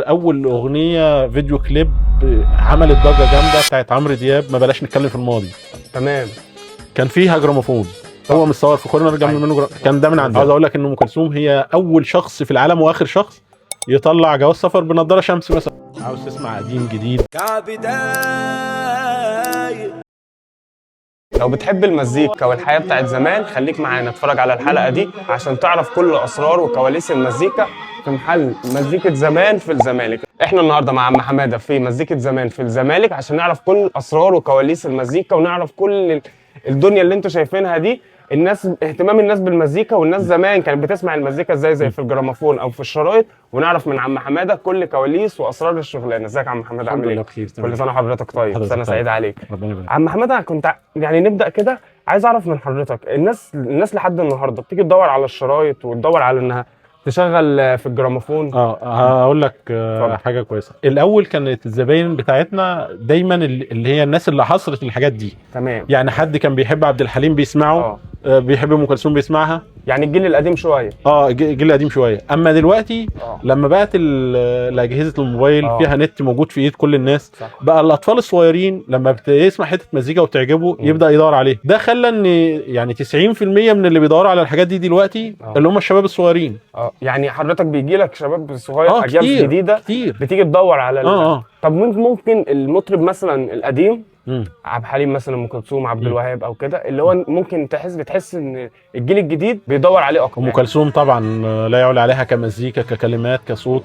اول اغنية فيديو كليب عملت ضجه جامدة بتاعت عمرو دياب، ما بلاش نتكلم في الماضي. تمام. كان فيها جراموفون، هو متصور في corner جنب منه كان ده من عندي. عاوز اقول لك ان ام كلثوم هي اول شخص في العالم واخر شخص يطلع جواز سفر بنضاره شمس مثلا. عاوز تسمع قديم جديد؟ لو بتحب المزيكا والحياة بتاعت زمان خليك معانا، اتفرج على الحلقة دي عشان تعرف كل أسرار وكواليس المزيكا في محل مزيكة زمان في الزمالك. احنا النهاردة مع عم حمادة في مزيكة زمان في الزمالك عشان نعرف كل أسرار وكواليس المزيكا ونعرف كل الدنيا اللي انتوا شايفينها دي. الناس اهتمام الناس بالمزيكا، والناس زمان كانت بتسمع المزيكا ازاي، زي في الجراموفون او في الشرايط، ونعرف من عم حمادة كل كواليس واسرار الشغلانة. ازيك يا عم حمادة، عامل ايه؟ بخير. كل سنة وحضرتك طيب. حضرتك سنة طيب. سعيدة عليك. ربنا يبارك. عم حمادة، كنت يعني نبدا كده، عايز اعرف من حضرتك، الناس لحد النهارده بتيجي تدور على الشرايط وتدور على انها تشغل في الجراموفون؟ هقول لك اتفضل. حاجة كويسة. الاول كانت الزباين بتاعتنا دايما اللي هي الناس اللي حصرت الحاجات دي. تمام. يعني حد كان بيحب عبد الحليم بيسمعه، بيحب ام كلثوم بيسمعها. يعني الجيل القديم شوية. الجيل القديم شويه. اما دلوقتي لما بقت اجهزة الموبايل فيها نت موجود في ايد كل الناس، صح. بقى الاطفال الصغيرين لما بتسمع حتة مزيكا وتعجبه يبدا يدور عليه. ده خلى ان يعني 90% من اللي بيدوروا على الحاجات دي دلوقتي اللي هم الشباب الصغيرين. يعني حضرتك بيجي لك شباب صغير، اجيال كتير جديدة كتير. بتيجي تدور على اه. طب ممكن المطرب مثلا القديم، مم. عبد الحليم مثلا، ام كلثوم، عبد مم. الوهاب او كده، اللي هو ممكن بتحس ان الجيل الجديد بيدور عليه اكتر؟ ام كلثوم طبعا لا يعلى عليها كمزيكا، ككلمات، كصوت.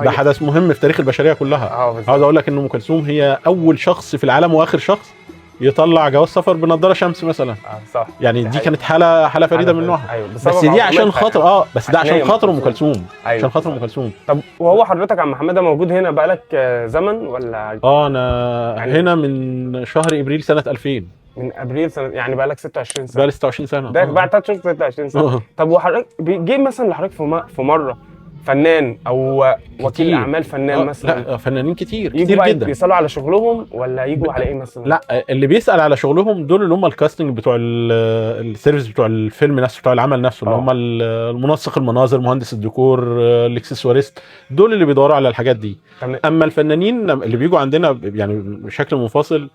ده حدث مهم في تاريخ البشرية كلها. بالظبط. عاوز اقول لك ان ام كلثوم هي اول شخص في العالم واخر شخص يطلع جواز سفر بنضاره شمس مثلا. صح. يعني دي دي حقيقة. كانت حاله فريدة من نوعها. ايوه، بس بسبب دي عشان عظمتها خاطر يعني. بس ده عشان هي عشان أم خاطر ام كلثوم. كلثوم. عشان خاطر ام كلثوم. طب وهو حضرتك عم حمادة موجود هنا بقالك زمن ولا؟ انا يعني هنا من شهر ابريل سنة 2000. من ابريل سنه، يعني بقالك 26 سنة. بقالي 26 سنة. ده بعد 26 سنة. طب وحضرتك جه مثلا لحضرتك في مرة فنان او وكيل كتير. اعمال فنان مثلا؟ لا، فنانين كتير يجوا كتير بقى جدا. يسالوا على شغلهم ولا يجوا على ايه مثلا؟ لا، اللي بيسال على شغلهم دول اللي هم ال casting بتوع ال service بتوع الفيلم نفسه، بتوع العمل نفسه، اللي هم المنسق المناظر، مهندس الديكور، الاكسسواريست، دول اللي بيدوروا على الحاجات دي. تمام. اما الفنانين اللي بيجوا عندنا يعني بشكل منفصل،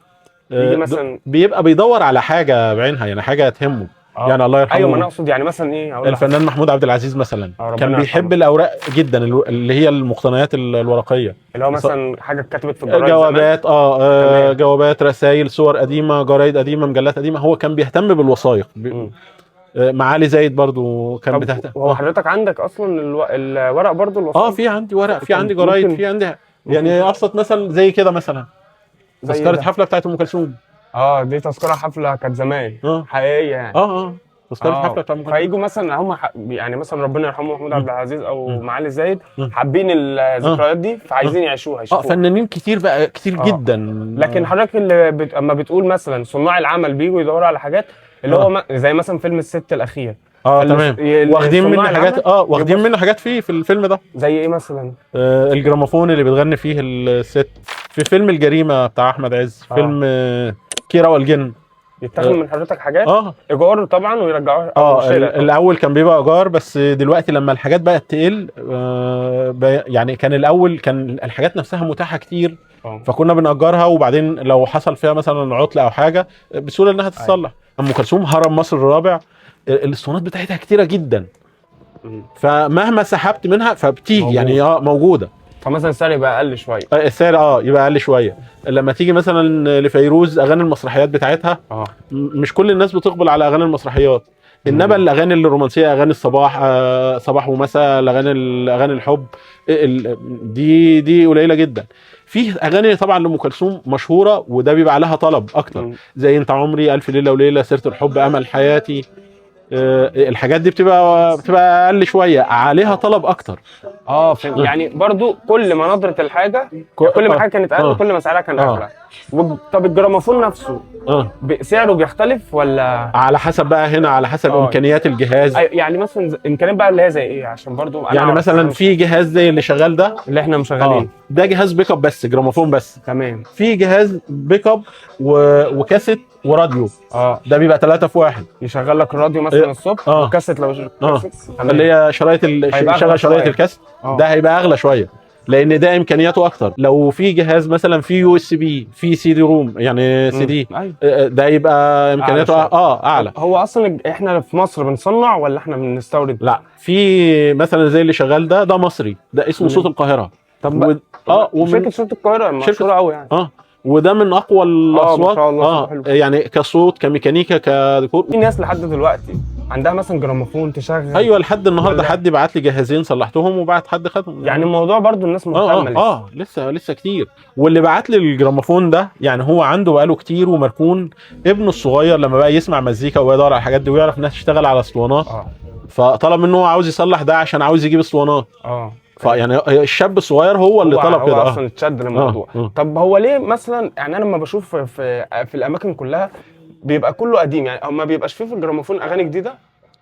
بيجي مثلا بيبقى بيدور على حاجة بعينها، يعني حاجة تهمه. يعني الله يرحمه. ايوه، ما انا اقصد يعني مثلا ايه، هقول لحضرتك. الفنان محمود عبد العزيز مثلا ربنا كان بيحب يرحمه. الاوراق جدا، اللي هي المقتنيات الورقية، اللي هو مثلا حاجة اتكتبت في الجرايد زمان. جوابات، تمام. جوابات، رسائل، صور قديمه، جرايد قديمه، مجلات قديمه. هو كان بيهتم بالوثائق. معالي زايد برضو كان طب بتهتم. وهو حضرتك عندك اصلا الورق برضو، الوثائق؟ في عندي ورق، في طب عندي جرايد، في عندي يعني ابسط مثلا زي كده مثلا زي تذكره ده. حفلة بتاعت ام كلثوم. دي تذكره حفلة كانت زمان حقيقية يعني. تذكره حفلة بتاعت ام كلثوم. فيجوا مثلا هم يعني مثلا ربنا يرحمه محمود عبد العزيز او معالي زايد حابين الذكريات دي فعايزين يعيشوها، يشوفوها. فنانين كتير بقى، كتير جدا. لكن حضرتك اللي اما بتقول مثلا صناع العمل بيجوا يدوروا على حاجات اللي هو زي مثلا فيلم الست الاخير. تمام. واخدين صناع منه حاجات، العمل واخدين يبص- منه حاجات فيه في الفيلم ده. زي ايه مثلا؟ الجراموفون اللي بتغني فيه الست في فيلم الجريمة بتاع احمد عز، فيلم كيرة والجن. يتاخد من حضرتك حاجات ايجار طبعا ويرجعوها أو شراء. الاول كان بيبقى ايجار، بس دلوقتي لما الحاجات بقت تقل، يعني كان الاول كان الحاجات نفسها متاحة كتير، فكنا بنأجرها، وبعدين لو حصل فيها مثلا عطله او حاجة بسهولة انها تتصلح. ام كلثوم هرم مصر الرابع، الاسطوانات بتاعتها كتيرة جدا، فمهما سحبت منها فبتيجي موجود. يعني موجودة. فمثلا السعر يبقى اقل شوية. السعر يبقى اقل شوية. لما تيجي مثلا لفيروز اغاني المسرحيات بتاعتها، مش كل الناس بتقبل على اغاني المسرحيات، انما الاغاني الرومانسية، اغاني الصباح، صباح ومساء، الاغاني الحب، دي قليله جدا. فيه اغاني طبعا لام كلثوم مشهورة وده بيبقى عليها طلب اكتر، زي انت عمري، الف ليلة وليلة، سيره الحب، امل حياتي. الحاجات دي بتبقى اقل شوية، عليها طلب اكتر. فهمت. يعني برضو كل ما ندرة الحاجة، كل ما الحاجة كانت اقل، كل ما سعرها كان اغلى. طب الجراموفون نفسه سعره بيختلف ولا؟ على حسب بقى هنا، على حسب امكانيات الجهاز. أيوة، يعني مثلا امكانيات بقى اللي هي زي ايه؟ عشان برضو أنا يعني أعرف مثلا أنا في جهاز زي اللي شغال ده، اللي احنا مشغلين، ده جهاز بيك اب بس، جراموفون بس. تمام. في جهاز بيك اب وكاسيت وراديو. ده بيبقى 3 في 1. يشغل لك الراديو مثلا الصبح وكاسيت لو اللي هي شرايط شغل شرايط الكاسيت. ده هيبقى اغلى شوية لان ده امكانياته اكتر. لو في جهاز مثلا فيه USB، في CD-ROM يعني سي دي، ده يبقى امكانياته اعلى. هو اصلا احنا في مصر بنصنع ولا احنا بنستورد؟ لا، في مثلا زي اللي شغال ده مصري، ده اسمه صوت القاهرة. طب شركة صوت القاهرة مشهورة قوي يعني. وده من اقوى الاصوات. ما شاء الله. يعني كصوت، كميكانيكا، كديكور. في ناس لحد دلوقتي عندها مثلا جراموفون تشغل. ايوه، لحد النهارده حد بعت لي جهازين صلحتهم وبعت حد خدهم. يعني الموضوع برضو الناس مهتمة لسه. لسه كتير. واللي بعت لي الجراموفون ده يعني هو عنده بقاله كتير ومركون. ابنه الصغير لما بقى يسمع مزيكا ويدور على الحاجات دي ويعرف انها تشتغل على اسطوانات، فطلب منه هو عاوز يصلح ده عشان عاوز يجيب اسطوانات. فيعني الشاب الصغير هو اللي طلب كده. هو اصلا اتشد للموضوع. طب هو ليه مثلا، يعني انا لما بشوف في الاماكن كلها بيبقى كله قديم، يعني او ما بيبقاش فيه في الجراموفون اغاني جديدة؟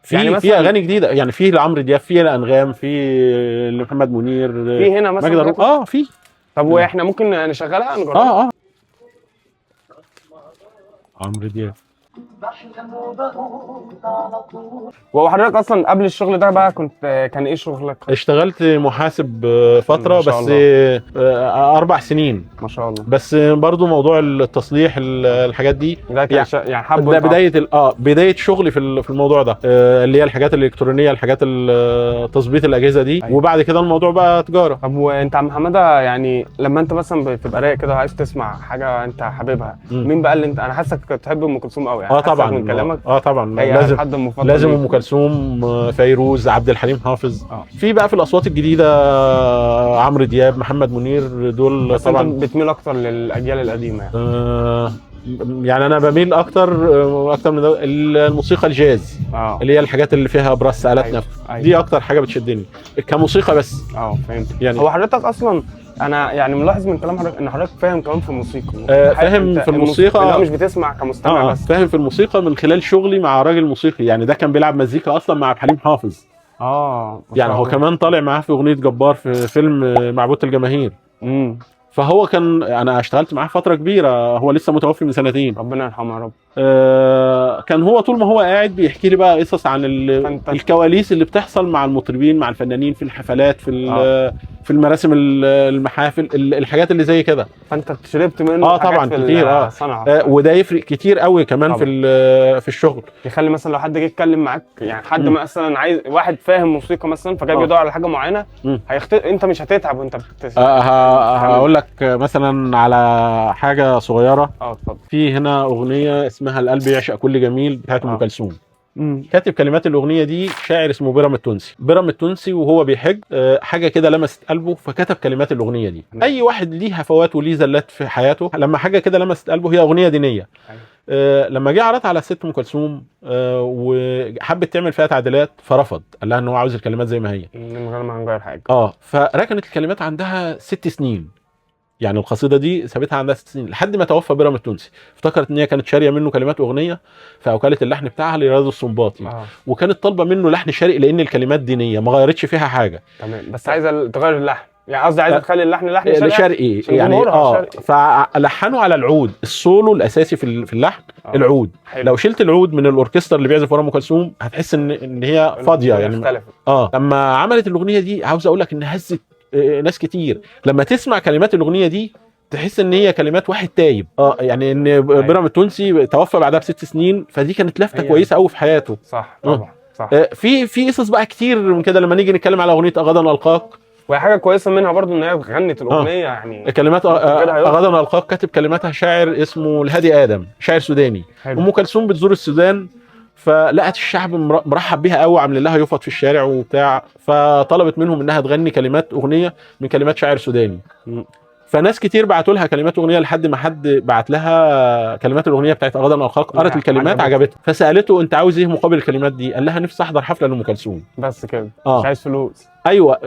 في يعني في اغاني جديدة، يعني في لعمرو دياب، في لانغام، في لمحمد منير، في هنا مثلا في. طب واحنا ممكن نشغلها نجربها؟ عمرو دياب. وهو حضرتك اصلا قبل الشغل ده بقى كان ايه شغلك؟ اشتغلت محاسب فترة، بس 4 سنين. ما شاء الله. بس برضو موضوع التصليح الحاجات دي ده كان يعني حابة ده بداية بداية شغلي في الموضوع ده، اللي هي الحاجات الالكترونية، الحاجات تظبيط الاجهزة دي. أيوة. وبعد كده الموضوع بقى تجارة. طب وانت عم حمادة، يعني لما انت مثلا بتبقى رايق كده وعايز تسمع حاجة انت حاببها، مين بقى اللي انت، انا حاسك بتحب ام كلثوم قوي يعني. طبعا من كلامك. طبعا لازم ام كلثوم، فيروز، عبد الحليم حافظ. في بقى في الاصوات الجديدة عمرو دياب، محمد منير، دول. بس طبعا انت بتميل اكتر للاجيال القديمة يعني. يعني انا بميل اكتر من الموسيقى الجاز، اللي هي الحاجات اللي فيها brass آلات نفخ. أيوة. دي اكتر حاجة بتشدني كموسيقى بس. فهمت يعني. هو حضرتك اصلا انا يعني ملاحظ من كلام حضرتك ان حضرتك فاهم كمان في الموسيقى. فاهم في الموسيقى، لا مش بتسمع كمستمع بس، فاهم في الموسيقى من خلال شغلي مع راجل موسيقي. يعني ده كان بيلعب مزيكا اصلا مع عبد الحليم حافظ. يعني هو كمان طالع معاه في اغنية جبار في فيلم معبودة الجماهير. فهو كان، انا اشتغلت معاه فترة كبيرة، هو لسه متوفي من سنتين، ربنا يرحمه يا رب. كان هو طول ما هو قاعد بيحكي لي بقى قصص عن الكواليس اللي بتحصل مع المطربين، مع الفنانين في الحفلات، في المراسم، المحافل، الحاجات اللي زي كده. فانت شربت منه طبعا كتير. وده يفرق كتير قوي كمان طبعا. في الشغل. يخلي مثلا لو حد جه يتكلم معاك، يعني حد مثلا عايز واحد فاهم موسيقى مثلا، فجاي بيدور على حاجة معينة، انت مش هتتعب وانت هقول لك مثلا على حاجة صغيرة. اتفضل. في هنا اغنية اسمها القلب يعشق كل جميل بتاعت ام كلثوم. كاتب كلمات الاغنية دي شاعر اسمه بيرم التونسي. بيرم التونسي وهو بيحج حاجة كده لمست قلبه، فكتب كلمات الاغنية دي. اي واحد ليه هفوات وليه زلات في حياته، لما حاجة كده لمست قلبه، هي اغنية دينية. لما جه عرضها على الست ام كلثوم وحبت تعمل فيها تعديلات، فرفض، قال لها ان هو عاوز الكلمات زي ما هي من غير ما نغير حاجة. فركنت الكلمات عندها 6 سنين. يعني القصيدة دي سابتها عندها 6 سنين لحد ما توفى بيرم التونسي. افتكرت ان هي كانت شاريه منه كلمات اغنية، فاوكلت اللحن بتاعها لرياض السنباطي. وكانت طالبه منه لحن شرقي لان الكلمات دينية ما غيرتش فيها حاجة. تمام، بس عايزه تغير اللحن، يعني قصدي عايزه تخلي اللحن لحن شرقي يعني. فلحنوا على العود، السولو الاساسي في اللحن. العود. حلو. لو شلت العود من الاوركسترا اللي بيعزف ورا ام كلثوم هتحس ان هي فاضية يعني. لما عملت الاغنية دي، عاوز اقول لك ان هزت ناس كتير. لما تسمع كلمات الاغنية دي تحس ان هي كلمات واحد تايب. يعني ان بيرم التونسي توفى بعدها ب6 سنين، فدي كانت لفته كويسة قوي في حياته. صح طبعا. صح. في قصص بقى كتير من كده. لما نيجي نتكلم على اغنية غدا القاك، وهي حاجة كويسة منها برضو ان هي غنت الاغنية. يعني كلمات غدا القاك كاتب كلماتها شاعر اسمه الهادي ادم، شاعر سوداني. ام كلثوم بتزور السودان، فلقت الشعب مرحب بيها قوي، عاملين لها يفط في الشارع وبتاع، فطلبت منهم انها تغني كلمات اغنية من كلمات شاعر سوداني. فناس كتير بعتوا لها كلمات اغنية، لحد ما حد بعت لها كلمات الاغنية بتاعت غدا القاك، قرت الكلمات عجبتها، فسالته انت عاوز ايه مقابل الكلمات دي؟ قال لها نفسي احضر حفلة لام كلثوم. بس كده، مش عايز فلوس. ايوه،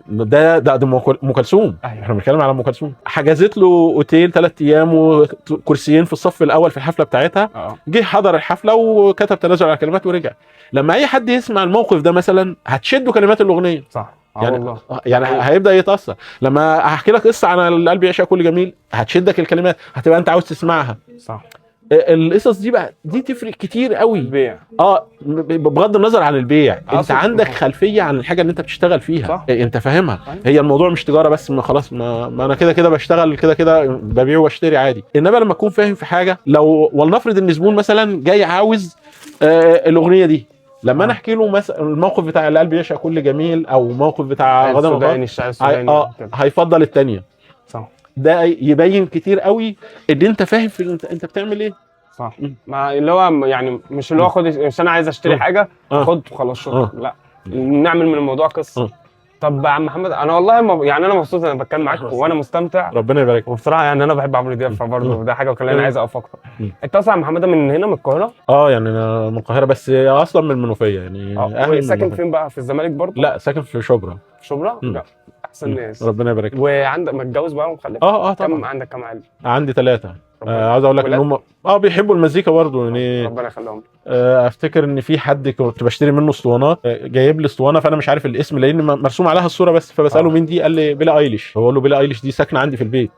ده ام كلثوم. أيوة. احنا بنتكلم على ام كلثوم. حجزت له اوتيل 3 ايام وكرسيين في الصف الاول في الحفلة بتاعتها. جه حضر الحفلة وكتب تنازل على الكلمات ورجع. لما اي حد يسمع الموقف ده مثلا هتشده كلمات الاغنية. صح. يعني والله. يعني هيبدا يتاثر. لما هحكي لك قصة عن القلب يعشق كل جميل هتشدك الكلمات، هتبقى انت عاوز تسمعها. صح. القصص دي بقى دي تفرق كتير قوي. البيع. بغض النظر عن البيع، انت عندك خلفية عن الحاجة اللي انت بتشتغل فيها. صح. انت فاهمها. هي الموضوع مش تجارة بس، ما خلاص ما انا كده كده بشتغل، كده كده ببيع واشتري عادي. انما لما تكون فاهم في حاجة، لو ولنفرض ان زبون مثلا جاي عاوز الاغنية دي، لما انا احكي له مثلا الموقف بتاع القلب يعشق كل جميل، او موقف بتاع غدا السوداني، الشاعر السوداني، هيفضل الثانية. صح. ده يبين كتير قوي ان انت فاهم في انت بتعمل ايه. صح. ما اللي هو يعني مش اللي هو خد، مش انا عايز اشتري حاجة خد وخلاص شكرا، لا نعمل من الموضوع قصة. طب يا عم محمد، انا والله يعني انا مبسوط انا بتكلم معاك وانا مستمتع. ربنا يبارك. وبصراحة يعني انا بحب عمرو دياب، فبرضه ده حاجة وخلاني عايز اقف اكتر. انت اصلا يا عم محمد من هنا من القاهرة؟ يعني انا من القاهرة، بس اصلا من المنوفية يعني. اهلي. ساكن فين بقى؟ في الزمالك برضه؟ لا، ساكن في شبرا. في شبرا؟ لا احسن ناس. ربنا يبارك. وعندك متجوز بقى ومخلف؟ طبعا. كم عندك؟ كم عيل؟ عندي 3. عاوز اقول لك ان هم بيحبوا المزيكا برضه يعني. ربنا يخليهم. افتكر ان في حد كنت بشتري منه اسطوانات، جايب لي اسطوانة، فانا مش عارف الاسم لان مرسوم عليها الصورة بس، فبساله مين دي؟ قال لي بيلي ايليش. فبقول له بيلي ايليش دي ساكنة عندي في البيت.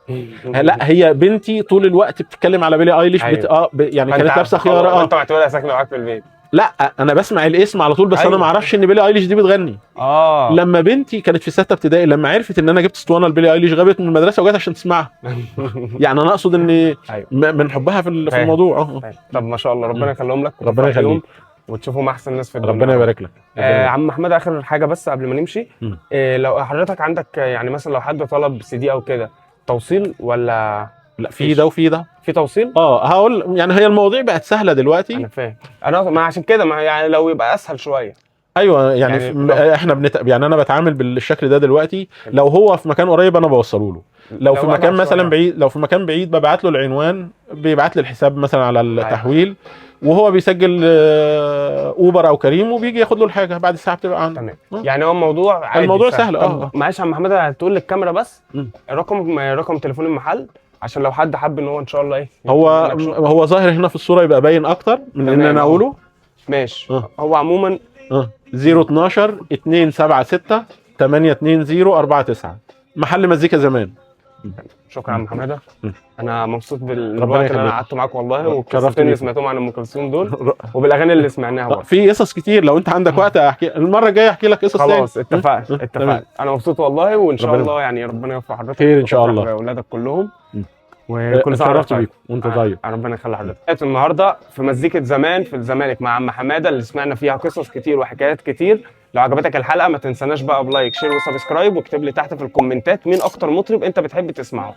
لا، هي بنتي طول الوقت بتتكلم على بيلي ايليش. أيوه. يعني كانت لابسه خياره. انت معتبرها ساكنة معاك في البيت؟ لا، انا بسمع الاسم على طول، بس انا ما اعرفش ان بيلي ايليش دي بتغني. لما بنتي كانت في 6 ابتدائي، لما عرفت ان انا جبت اسطوانة لبيلي ايليش، غابت من المدرسة وجت عشان تسمعها. يعني انا اقصد ان من حبها في الموضوع. طب ما شاء الله، ربنا يخليهم لك. ربنا يخليك وتشوفهم احسن ناس في الدنيا. ربنا يبارك لك. عم محمد، اخر حاجة بس قبل ما نمشي، لو حضرتك عندك يعني مثلا لو حد طلب سي دي او كده، توصيل ولا لا؟ في ده وفي ده. في توصيل؟ هقول يعني هي المواضيع بقت سهلة دلوقتي. انا فاهم، انا ما عشان كده، ما يعني لو يبقى اسهل شوية. ايوه يعني احنا يعني انا بتعامل بالشكل ده دلوقتي. لو هو في مكان قريب انا بوصله له، لو في مكان مثلا بعيد، لو في مكان بعيد ببعت له العنوان، بيبعت لي الحساب مثلا على التحويل، وهو بيسجل اوبر او كريم وبيجي ياخد له الحاجة بعد الساعة بتبقى عنده. تمام. يعني هو الموضوع عادي، الموضوع سهل. معلش يا عم محمد، هتقول للكاميرا بس رقم تليفون المحل، عشان لو حد حب ان هو ان شاء الله ايه، هو ظاهر هنا في الصورة يبقى باين اكتر من ان انا اقوله. ماشي. هو عموما 012 276 820 49، محل مزيكا زمان. شكرا يا عم حمادة، انا مبسوط بالوقت اللي انا قعدته معاك والله، والقصتين اللي سمعتهم عن ام كلثوم دول وبالاغاني اللي سمعناها برضه. في قصص كتير، لو انت عندك وقت احكي المرة الجاية احكي لك قصص تاني. خلاص اتفقنا. انا مبسوط والله، وان شاء الله يعني ربنا يوفق حضرتك خير ان شاء الله واولادك كلهم. وكل سنة وانت بيكم وانت طيب. ربنا يخلي حضرتك. النهارده في مزيكة زمان في الزمالك مع عم حمادة، اللي سمعنا فيها قصص كتير وحكايات كتير. لو عجبتك الحلقة ما تنساناش بقى ب like share و subscribe، واكتب لي تحت في الكومنتات مين اكتر مطرب انت بتحب تسمعه.